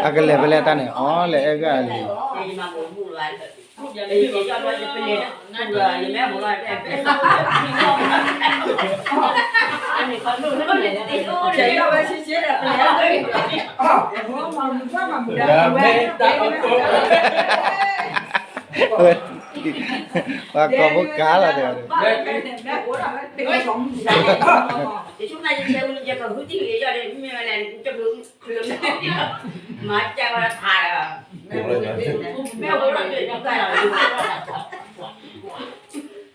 အကလဲၤဖဲလဲၣ်တၢ်န့ၣ် အီလဲၤအဲၣ်ဂၢၢ်အလံၤ ပှၤကိးဖိကါလီၤတဲဝဲ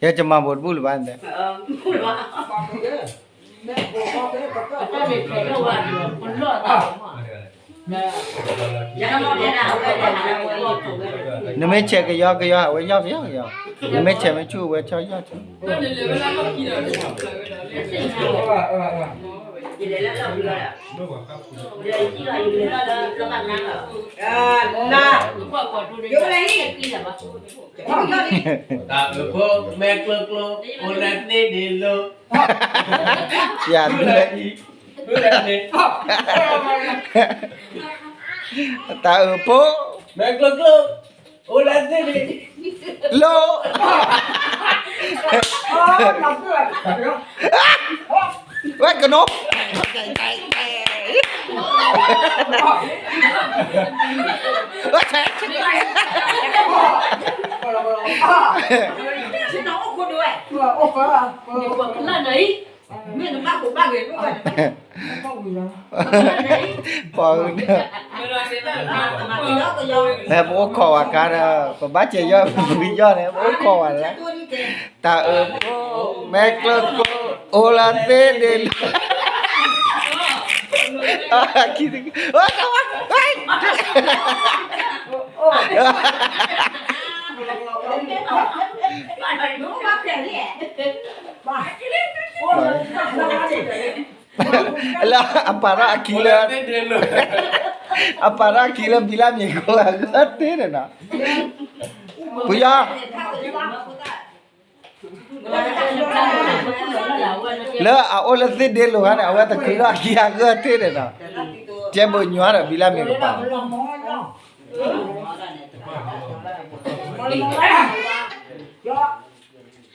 ယကမၤဘိးတဘူၣ်လၢၤဘၣ်န့ၣ် နမ့ၢ်ဆဲးကယီကယီ အဝဲယီၢ်ကယီကယီ, နမ့ၢ်ဆဲးမ့ၢ်ဆူၣ် အဝဲဆီၣ်ယီၢ်ဆီၣ်. တၢ်အုးဖိ မဲာ်ကျိကျိ အိၣ်လၢသ့ၣ်ဒ့လိၤ ယၤဒုး တၢ်အုးဖိ မဲာ်ကျိကျိ အိၣ်လၢသ့ၣ်ဒ့လိၤ ဝဲကနိ ပှၤ မ့ၢ်ပအိၣ်ခိးဝဲကါဒီး ပဘၣ်စဲးယီၢ် ပဘုယီၢ်န့ၣ် ပအိၣ်ခိးဝဲလၢ တၢ်အုးဖိ မဲာ်ကျိကျိ အိၣ်လၢသ့ၣ်ဒ့လိၤ ခံတက့ၢ် လၢအပာ်ထီၣ်အခံလၢ အပာ်ထီၣ်အခံလၢဘံလၢမံၤကိးဂၤဂၢၢ်သ့န့ၣ်နီၤ, ဖုယီၢ် လၢအအိၣ်လၢသ့ၣ်ဒ့လိၤခါန့ၣ် အဝဲတချုးထီၣ်အခံဂၤဂၢၢ်သ့န့ၣ်နီၤ, ကဲဘိးညါဒီးဘံလၢမံၤကပၤ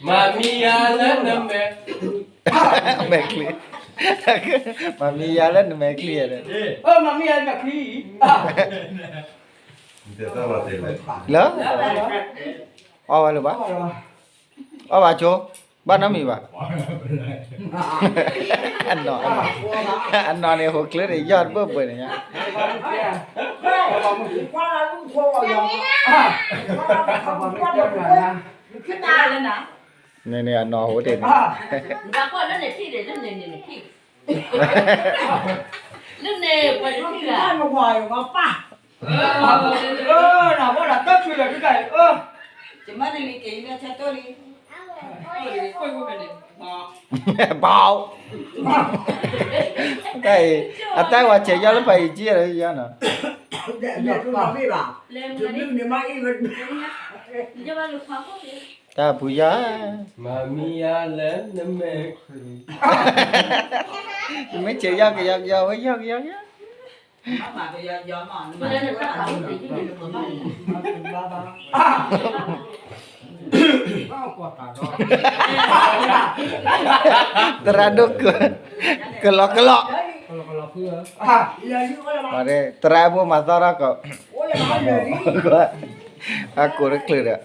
မၤမံယၤလၢနမဲာ်, မဲာ်ချံ, မၤမံယၤလၢနမဲာ်ချံဒီး, မၤမံယၤလၢမဲာ်ချံ, လၢ, အီၣ်ဝဲလၢၤဘၣ်, အီၣ်ဘၣ်ဆိ, ဘၣ်နီတမံၤဘၣ်, အနီၢ်, အနီၢ်န့ၣ် ဟိးချ့န့ၣ် ယီၢ်တဘၢၣ်ဘၢၣ်န့ၣ်ညါ န့ၣ်န့ၣ် အနီၢ်ဟိးတ့ၢ်န့ၣ်, ဘၣ်, တၢ်အံၤ, အတၢ်ဝဲစဲးယီၢ်လၢပှၤအံၤကံၢ်လၢယီၢ်နီၤ တၢ်ဖုယီၢ်, မၤမံယၤလၢနမဲာ်ချံ, နမ့ၢ်စဲးယီၢ်ကယီကယီ ဝဲယီၢ်ကယီကယီ, သရၣ်ဒိၣ်က, ကလီကလီ, သရၣ်ဖိမၤသီထီၣ်ကီး, အကိးတချုးဒီး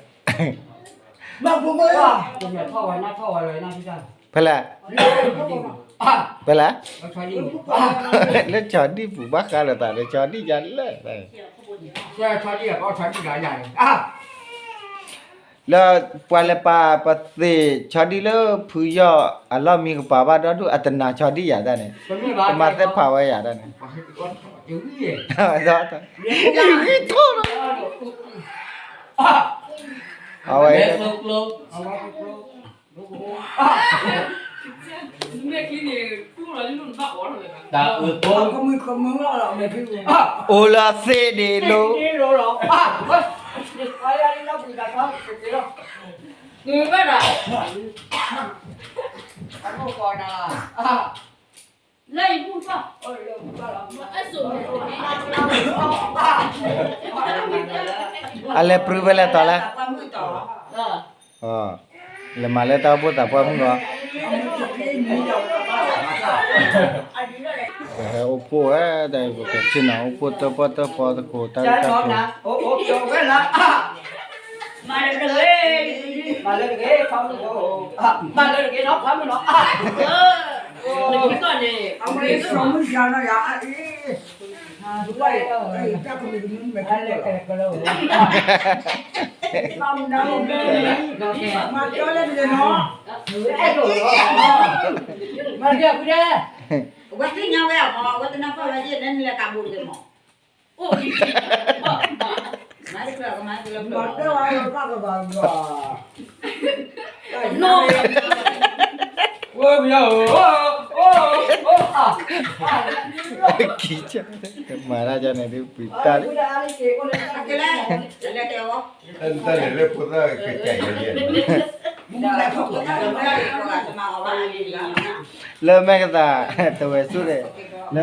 ဖဲလဲၣ်, ဖဲလဲၣ်, လၢဆီဒံၣ်ပူၤဘၣ်ဃးလိာ်သးဒီး ဆီဒံၣ်ယၤလၢာ်, လၢပှၤလဲၤပာ်ပသ့ၣ်ဆီဒံၣ်လၢဖုယီၢ်အလီၢ်မံကပၤဘၣ်ဒီဒူၣ် အတနာ်ဆီဒံၣ်ယၤတၢ်န့ၣ်, ကမၤသ့ၣ်ဖးဝဲယၤတၢ်န့ၣ်, ယဂံၢ်ထီၣ်လီၤ, အဝဲ တၢ်အုးဖိ အိၣ်လၢသ့ၣ်ဒ့လိၤ, အိၣ်လၢသ့ၣ်ဒ့လိၤ, ဘၣ်ဒီး, အ အလဲၤပြူဖဲလဲၣ်တီၤလဲၣ်, လဲၤမၤလၢတၢ်အိၣ်ဖှိၣ်သးပှၢ်မုၢ်ဂီၤ, ပဟဲအိၣ်ဖှိၣ်ဝဲ, တၢ်ပကဆ့ၣ်နီၤအိၣ်ဖှိၣ်တၢၢ်ပီၢ်တၢၢ်ပီၢ်သကိး တၢ်ဂ့ၢ်တၢ်ကျိၤ မၤလၢတဂ့ၤ, မၤလၢတဂ့ၤ, မၤလၢတဂ့ၤနီၤ, ဖးမုၢ်နီၤ, အဝဲစီၤမုၢ်ယါနီၤယါအံၤ, မၤကၠီလၢတဂ့ၤနီၤ, မၤကၠီ, ဝဲသ့ၣ်ညါဝဲအမၤ, ဝဲတနၢ်ပၢၢ်ဝဲယဲၢ်န့ၣ် နလဲၤကးဘူးတဂ့ၤမး. ကံကၢ်, မၤတၢ်ကန့ၣ်ဒုးပှံၤတၢ်လံ, တၢ်န့ၣ်လၢဖိသၣ်ကကဲးယဲၢ်, လၢမဲာ်ကသး တဝဲဆိၣ်ဒီး လၢ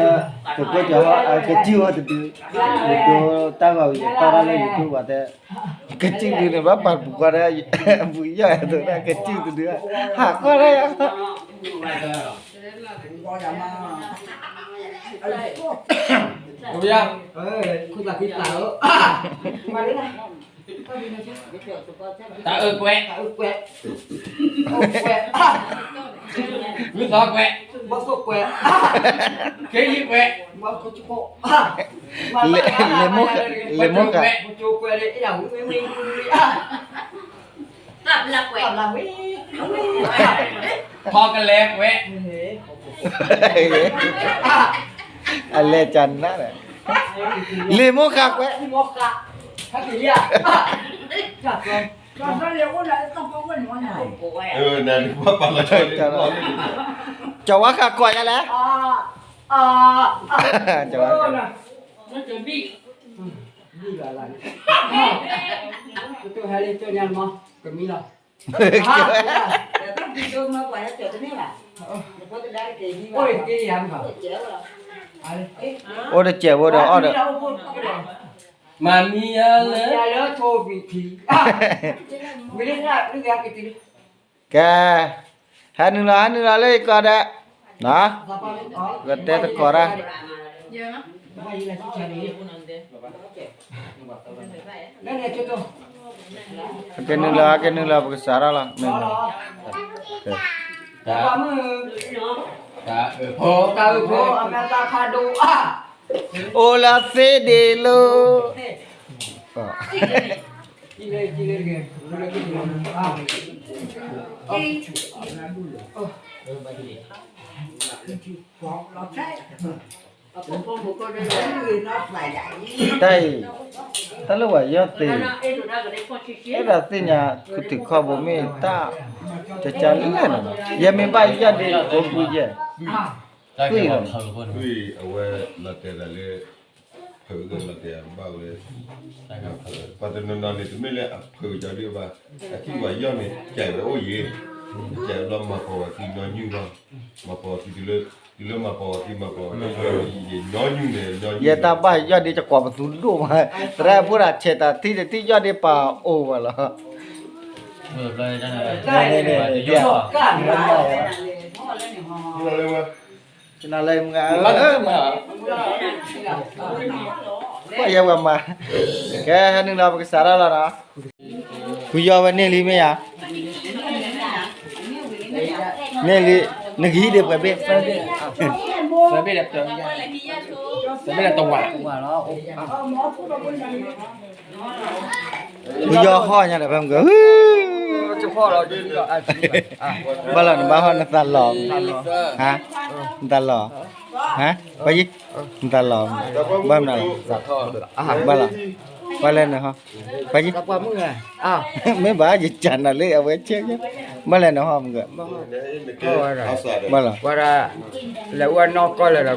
တကွဲၢ်ကၠီၤဟီၣ် အကစံၣ်ဝဲတဒု, ယဒိတၢ်ဂီၤဝံၤ ယတီၢ်တၢ်လၢ YouTube ဘၣ်တဲ, ကစံၣ်ဒုန့ၣ် ဘၣ်ပာ်ပူၤကွၢ်ဒီး ပူၤယီၢ်အသိး ကစံၣ်တဒု, ဟးကွၢ်ဒီးယၤ တၢ်အၢကွဲး, မုၢ်သီကွဲး, က့ယံာ်ကွဲး, လဲၤမိၢ်ဃး, ထီကလဲကွဲး, အလဲၤကနၣ်ဒီး, လဲၤမိၢ်ဃးကွဲး, ကၠီၤဝါဃးကွဲးယါလဲၣ်, ကၠီၤဝါဃးကွဲး, အိၣ်တစဲးဖိဒီးအီၣ်ဒီး, မၤမံယါလၢ, ကဲ, ဟဲနုာ်လီၤ ဟဲနုာ်လီၤလၢယကီၢ်ဒီး, ကတဲသကိးတၢ်, ကနုာ်လီၤ ကနုာ်လီၤ ပကစးထီၣ်လီၤ, တၢ်အၢၣ်ဖိ, အိၣ်လၢသ့ဒ့ၣ်လိၤ, တၢ်အံၤ, တၢ်လၢပှၤယီၢ်သ့, အဲၣ်ဒိးသ့ၣ်ညါ ကတုၤခီၣ်ဘိမ့ၢ်တၢ်, ကကလဲၣ်နီၤ, ယဲမ့ၢ်ဘၣ်ယီၢ်ဒ့ကိးပူၤယဲၢ်, သွံၣ်လီၤ, သွံၣ်အဝဲလီၤတဲာ်သးလၢ, ဖုးကလီၤတဲာ်ဘၣ်ဝဲ, ပှၤတနီၤနီၤန့ၣ် တမ့ၢ်လၢအဖုးကဒီးဘၣ်, အထံၣ်ပှၤယီၢ်န့ၣ် ကဲးဝဲအိၣ်ယဲၢ်, ကဲးဝဲလီၤမၤပိာ်ဝဲသံညီနုၢ်လီၤ, မၤပိာ်ဝဲသံတုၤလၢ, တုၤလၢမၤပိာ်ဝဲသံမၤပိာ်ဝဲသံ, ညီနုၢ်န့ၣ်, ယဲတၢ်ဘၣ်ယီၢ်ဒ့ ယကွၢ်ပသူဒိၣ်မး, သရၣ်ဖိဒၣ်ဆဲးတၢ်ထံၣ်တထံၣ်ယီၢ်ဒ့ပာ်အိၣ်ဝဲလီၤ, န့ၣ်, ကနၣ်လၢမုၢ်ဂၤ, ပှၤယဲဝဲမၤ, ကဲဟဲနုာ်လီၤ ပကစးထီၣ်လီၤနီၤ, ဖုယီၢ်ဝဲန့ၢ်လံမ့ၢ်ဧါ, န့ၢ်လံ, နကဟံးဒံးပှဲၤဘ့ၣ်, ပှဲၤဘ့ၣ်ဒီး, ပှဲၤဘ့ၣ်ဒီးတဝာ်, ဖုယီၢ်ဟီၣ်ညါဒီးဖဲမုၢ်က, ဘၣ်လီၤနဘၣ်ဟီၣ်နသးလီၤ, နသးလီၤ, ပှၤယံၤ, နသးလီၤ, ဘၣ်မနုၤလီၤ, ဘၣ်လီၤ, ဘၣ်လဲၣ်နဟီၣ်, ပှၤယံၤ, မ့ၢ်ဘၣ်ယကနၣ်လၢအဝဲဆ, ဘၣ်လဲၣ်နဟီၣ်မုၢ်က, ဘၣ်လီၤ, ဝဲဒၣ်, လဲၤအိၣ်အနီၢ်ကီၢ်လဲၣ်ဒီး ကိး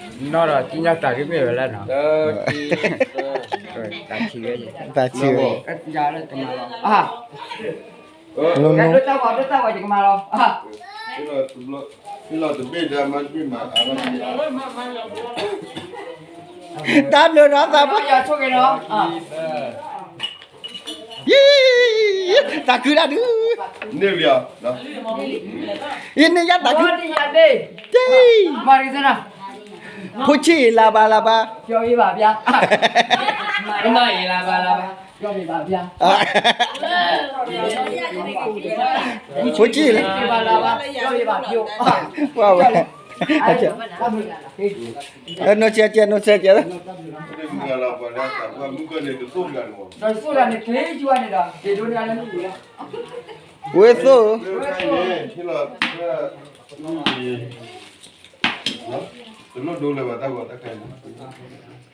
နီၢ်ဒီးကံၣ်ညါတၢ်ဒ်မ့ၢ်ဝဲလဲၣ်နီၤ, တၢ်ဆံးဝဲ, တၢ်ဆံးဝဲ, ဒိၣ်တၢ်ဝဲဒိၣ်တၢ်ဝဲယကမၤလီၤ, ဟ့ၣ်လီၤတဘ့ၣ်ဒီးမၤတဘ့ၣ်မၤအါမး, တၢ်ဘျုးဒီးသးပှၢ်, ယံ, သးခုတၢ်ဒုး, န့ၣ်လီၤ, ယန့ၣ်ယသးခု, ဖိဆံးလၤဘၣ်လၤဘၣ်, ဖိဆံးလၢ, ပှၤဝဲ, နိဆဲကဲ နိဆဲကဲလၢ, ဝဲသိး, တလိၣ်ဒိလၢၤဘၣ် တၢ်ဂီၤတၢ်ခဲန့ၣ်